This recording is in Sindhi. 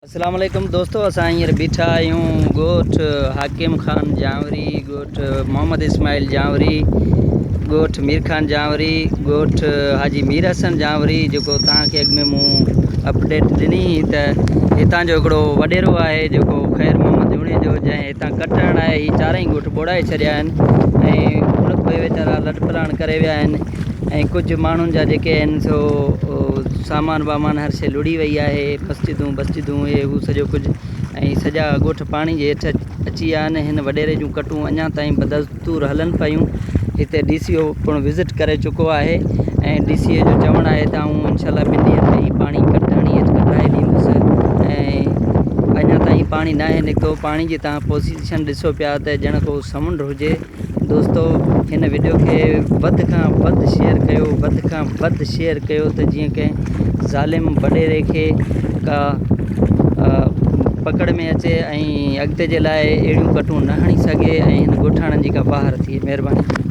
اسلام عليڪم دوستو اسان هينئر بيٺا آهيون ڳوٺ حاڪم خان جانوري ڳوٺ محمد اسماعيل جانوري ڳوٺ مير خان جانوري ڳوٺ حاجي مير حسن جانوري جيڪو توهان کي اڳ ۾ مون اپڊيٽ ڏني هئي ته هتان جو هڪڙو وڏيرو آهي جيڪو خير محمد جوڻيجو جنهن هتان ڪٽڻ آهي هي چارئي ڳوٺ ٻوڙائي ڇڏيا آهن ۽ ملڪ ڀئي ويچارا لڏپلاڻ ڪري ويا آهن ۽ ڪجهه ماڻهن جا جيڪي آهن سو سامان وامان هر شيء لڙهي وئي آهي مسجدون بسجدون اهي هو سڄو ڪجهه ۽ سڄا ڳوٺ پاڻي جي هيٺ اچي ويا آهن هن وڏيري جون ڪٽون اڃا تائين بدستور هلن پيون هتي ڊي سي او پڻ وزٽ ڪري چڪو آهي ۽ ڊي سي او جو چوڻ آهي ته آئون انشاء الله ٻن ڏينهن ۾ هي پاڻي ڪٽ هڻي هيٺ ڪڍرائي ڏيندس ۽ اڃا تائين پاڻي ناهي نڪتو پاڻي جي تان پوزيشن ڏسو پيا ته ڄڻ ڪو سمنڊ هجي دوستو هن وڊيو کي وڌ کان وڌ شيئر ڪيو وڌ کان وڌ شيئر ڪيو ته جيئن ڪنهن ظالم وڏيري کي ڪا پڪڙ ۾ اچي ۽ اڳتي جي لاء اهڙيون ڪٽون نه هڻي سگهي ۽ هن ڳوٺاڻن جي ڪا واهر ٿئي مهرباني.